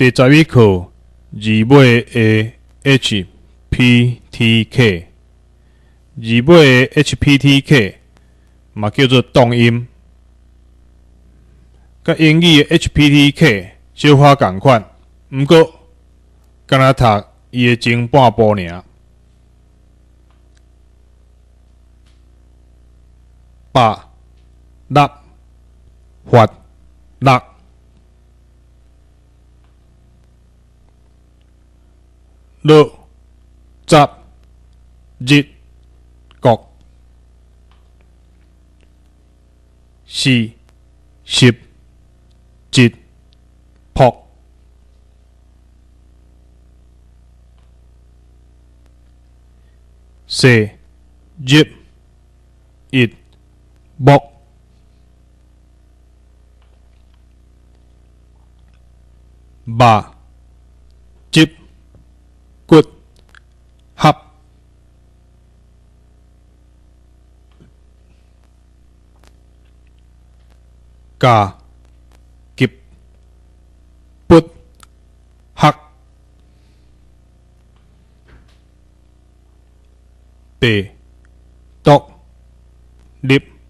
第11課字尾的 h p t k，字尾的 h p t k 嘛叫做動音，佮英語的 h p t k 小可仝款，毋過敢若讀伊的前半部爾。百、六、發、六、落、十、日、國、四、十、一、朴、四、入、一、木、肉、汁、骨、合、加、及、不、學、白、獨、立。